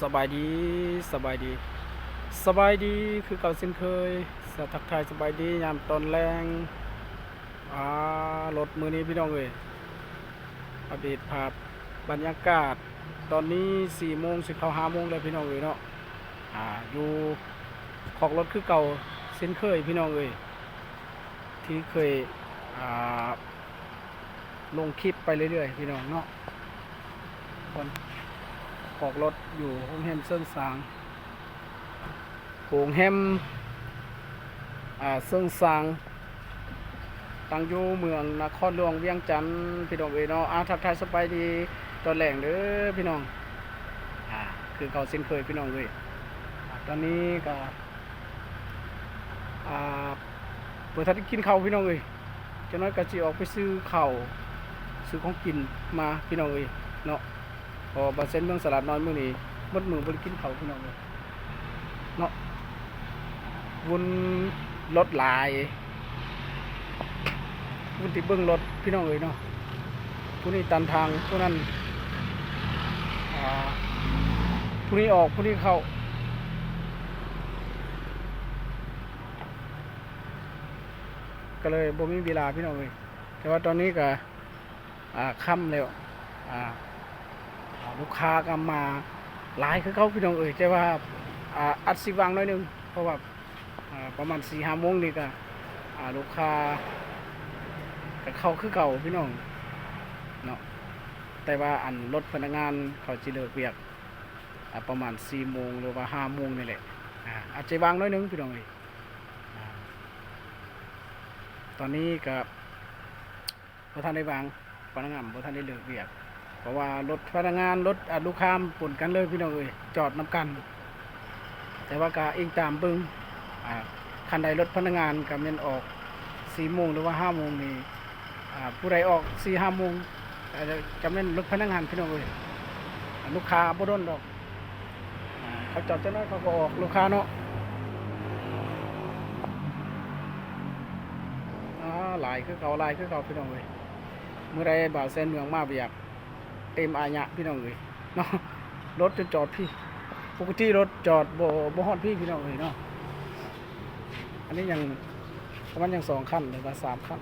ສະບາຍດີ ສະບາຍດີ ສະບາຍດີຄືເກົ່າເຊັ່ນເຄີຍ ສະ ທັກທາຍສະບາຍດີຍາມຕອນແລງ. ອ່າ ລົດມື້ນີ້ພີ່ນ້ອງເອີຍ ອັບເດດພາບບັນຍາກາດ ຕອນນີ້ສີ່ໂມງ ຊິເຂົ້າຫ້າໂມງແລ້ວພີ່ນ້ອງເອີຍເນາະ. ອ່າ ຢູ່ຄອກລົດຄືເກົ່າເຊັ່ນເຄີຍພີ່ນ້ອງເອີຍ ທີ່ເຄີຍ ອ່າ ລົງຄລິບໄປເລື້ອຍໆ ພີ່ນ້ອງເນາະ. ຄອກລົດຢູ່ໂຮງແຮມເຊີງຊາງ ໂຮງແຮມ ອ່າ ເຊີງຊາງ ຕັ້ງຢູ່ເມືອງນະຄອນຫຼວງວຽງຈັນ ພີ່ນ້ອງເອີຍເນາະ. ອ່າ ທັກທາຍສະບາຍດີຕອນແລງເດີພີ່ນ້ອງ ອ່າ ຄືເກົ່າເຊັ່ນເຄີຍພີ່ນ້ອງເອີຍ. ອ່າ ຕອນນີ້ກໍ ອ່າ ບໍ່ທັນໄດ້ກິນເຂົ້າພີ່ນ້ອງເອີຍ ຈັກໜ້ອຍກໍຊິອອກໄປຊື້ເຂົ້າ ຊື້ຂອງກິນມາພີ່ນ້ອງເອີຍເນາະ. ເພາະວ່າເສັ້ນເມືອງສະຫຼາດນ້ອຍມື້ນີ້ ໝົດມື້ບໍ່ໄດ້ກິນເຂົ້າພີ່ນ້ອງເອີຍເນາະ. ວຸ້ນລົດຫຼາຍ ວຸ້ນທີ່ເບິ່ງລົດພີ່ນ້ອງເອີຍເນາະ. ຜູ້ນີ້ຕັນທາງ ຜູ້ນັ້ນ ອ່າ ຜູ້ນີ້ອອກ ຜູ້ນີ້ເຂົ້າ ກໍເລີຍບໍ່ມີເວລາພີ່ນ້ອງເອີຍ. ແຕ່ວ່າຕອນນີ້ກໍ ອ່າ ຄ່ຳແລ້ວ ອ່າ ລູກຄ້າກໍມາຫຼາຍຄືເກົ່າພີ່ນ້ອງເອີຍ. ແຕ່ວ່າ ອ່າ ອາດຊິວ່າງໜ້ອຍໜຶ່ງ ເພາະວ່າ ອ່າ ປະມານສີ່ຫ້າໂມງນີ້ກໍ ອ່າ ລູກຄ້າກໍເຂົ້າຄືເກົ່າພີ່ນ້ອງເນາະ. ແຕ່ວ່າອັນລົດພະນັກງານເຂົາຊິເລີກວຽກ ອ່າ ປະມານສີ່ໂມງ ຫຼືວ່າຫ້າໂມງນີ້ແຫຼະ ອ່າ ອາດຈະວ່າງໜ້ອຍໜຶ່ງພີ່ນ້ອງເອີຍ. ອ່າ ຕອນນີ້ກໍບໍ່ທັນໄດ້ວ່າງ ພະນັກງານບໍ່ທັນໄດ້ເລີກວຽກ ເພາະວ່າລົດພະນັກງານ ລົດ ອ່າ ລູກຄ້າປົນກັນເລີຍພີ່ນ້ອງເອີຍ ຈອດນຳກັນ. ແຕ່ວ່າກໍອີງຕາມເບິ່ງ ອ່າ ຄັນໃດລົດພະນັກງານກໍແມ່ນອອກສີ່ໂມງ ຫຼືວ່າຫ້າໂມງນີ້ ອ່າ ຜູ້ໃດອອກສີ່ຫ້າໂມງ ອາດຈະແມ່ນລົດພະນັກງານພີ່ນ້ອງເອີຍ ລູກຄ້າບໍ່ດົນດອກ. ອ່າ ເຂົາຈອດຈັກໜ້ອຍເຂົາກໍອອກ ລູກຄ້າເນາະ. ອ່າ ຫຼາຍຄືເກົ່າ ຫຼາຍຄືເກົ່າພີ່ນ້ອງເອີຍ. ມື້ໃດບ່າວແສນເມືອງມາວຽກ ເຕັມອາຍະພີ່ນ້ອງເອີຍເນາະ. ລົດຈົນຈອດພີ້ ປົກກະຕິລົດຈອດບໍ່ ບໍ່ຮອດພີ້ພີ່ນ້ອງເອີຍເນາະ. ອັນນີ້ຍັງ ປະມານຍັງສອງຄັນ ຫຼືວ່າສາມຄັນ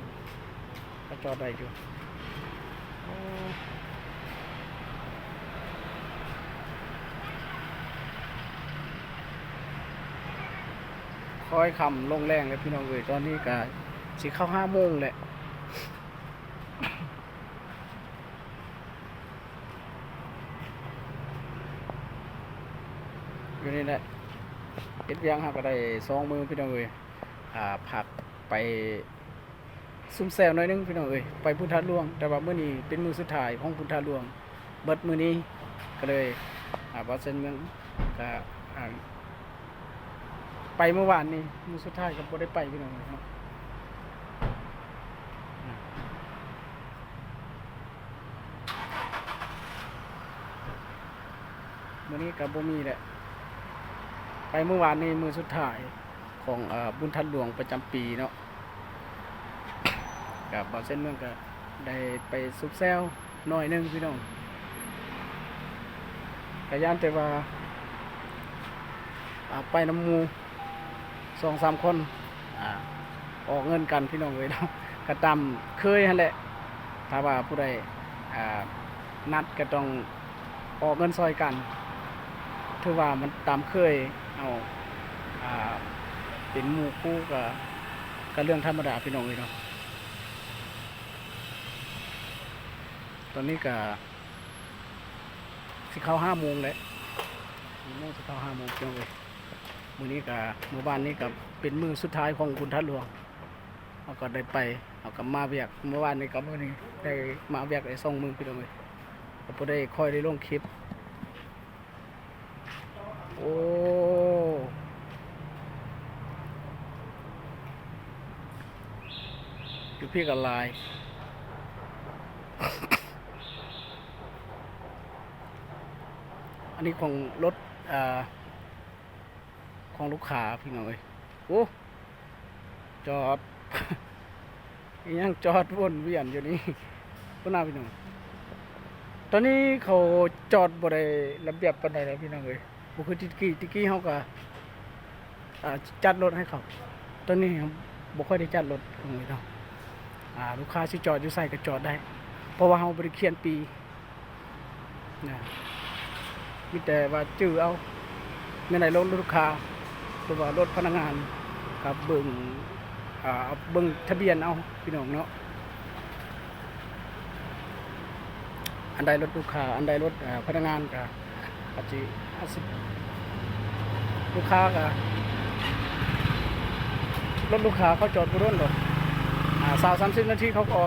ກໍຈອດໄດ້ຢູ່. ໂອ້ ຄ່ອຍຄ່ຳລົງແລງແລ້ວພີ່ນ້ອງເອີຍ ຕອນນີ້ກໍຊິເຂົ້າຫ້າໂມງແລ້ວ. ຢູ່ນີ້ແຫຼະ ເຮັດວຽກເຮົາກໍໄດ້ສອງມື້ພີ່ນ້ອງເອີຍ. ອ່າ ພັກໄປຊຸມແຊວໜ້ອຍໜຶ່ງພີ່ນ້ອງເອີຍ ໄປບຸນທາດຫຼວງ. ແຕ່ວ່າມື້ນີ້ເປັນມື້ສຸດທ້າຍຂອງບຸນທາດຫຼວງ ເບິດມື້ນີ້ ກໍເລີຍ ອ່າ ບ່າວແສນເມືອງ ກໍ ອ່າ ໄປມື້ວານນີ້ ມື້ສຸດທ້າຍກໍບໍ່ໄດ້ໄປພີ່ນ້ອງເອີຍເນາະ. ມື້ນີ້ກໍບໍ່ມີແຫຼະ ໄປມື້ວານນີ້ມື້ສຸດທ້າຍຂອງ ເອີ ບຸນທາດຫຼວງປະຈຳປີເນາະ. ກໍບ່າວແສນເມືອງກໍໄດ້ໄປຊຸມແຊວໜ້ອຍໜຶ່ງພີ່ນ້ອງ ກໍຢ້ານແຕ່ວ່າ ອ່າ ໄປນຳໝູ່ ສອງສາມຄົນ ອ່າ ອອກເງິນກັນພີ່ນ້ອງເອີຍເນາະ. ກໍຕາມເຄີຍຫັ້ນແຫຼະ ຖ້າວ່າຜູ້ໃດ ອ່າ ນັດກໍຕ້ອງອອກເງິນຊ່ອຍກັນ ຖືວ່າມັນຕາມເຄີຍເຮົາ ອ່າ ເປັນໝູ່ຄູ່ກໍ ກໍເລື່ອງທຳມະດາພີ່ນ້ອງເອີຍເນາະ. ຕອນນີ້ກໍ ຊິເຂົ້າຫ້າໂມງແລ້ວ ສີ່ໂມງ ຊິເຂົ້າຫ້າໂມງພີ່ນ້ອງເອີຍ. ມື້ນີ້ກໍ ມື້ວານນີ້ກໍເປັນມື້ສຸດທ້າຍຂອງບຸນທາດຫຼວງ ເຮົາກໍໄດ້ໄປ ເຮົາກໍມາວຽກ ມື້ວານນີ້ກັບມື້ນີ້ໄດ້ມາວຽກໄດ້ສອງມື້ພີ່ນ້ອງເອີຍ ກໍບໍ່ໄດ້ຄ່ອຍໄດ້ລົງຄລິບ. ໂອ້ ຢູ່ພີ້ກໍຫຼາຍ ອັນນີ້ຂອງລົດ ອ່າ ຂອງລູກຄ້າພີ່ນ້ອງເອີຍ. ໂອ້ ຈອດ ອີຫຍັງຈອດວົນວຽນຢູ່ນີ້ພຸ້ນນະພີ່ນ້ອງ. ຕອນນີ້ເຂົາຈອດບໍ່ໄດ້ລະບຽບປານໃດແລ້ວພີ່ນ້ອງເອີຍ, ບໍ່ຄືແຕ່ກີ້, ແຕ່ກີ້ເຮົາກໍ ອ່າ ຈັດລົດໃຫ້ເຂົາ. ຕອນນີ້ເຮົາບໍ່ຄ່ອຍໄດ້ຈັດລົດເນາະ, ອ່າ ລູກຄ້າຊິຈອດຢູ່ໃສກໍຈອດໄດ້ ເພາະວ່າເຮົາບໍ່ໄດ້ຂຽນປີ້ນະ, ມີແຕ່ວ່າຈື່ເອົາ ແມ່ນໃດລົດລູກຄ້າ ຫຼືວ່າລົດພະນັກງານ ກໍເບິ່ງ ອ່າ ເບິ່ງທະບຽນເອົາພີ່ນ້ອງເນາະ. ອັນໃດລົດລູກຄ້າ ອັນໃດລົດ ເອີ ພະນັກງານ ກໍອາດຊິ ອາດຊິ ລູກຄ້າກໍ ລົດລູກຄ້າເຂົາຈອດບໍ່ດົນດອກ, ອ່າ ຊາວສາມສິບນາທີເຂົາກໍອອກ.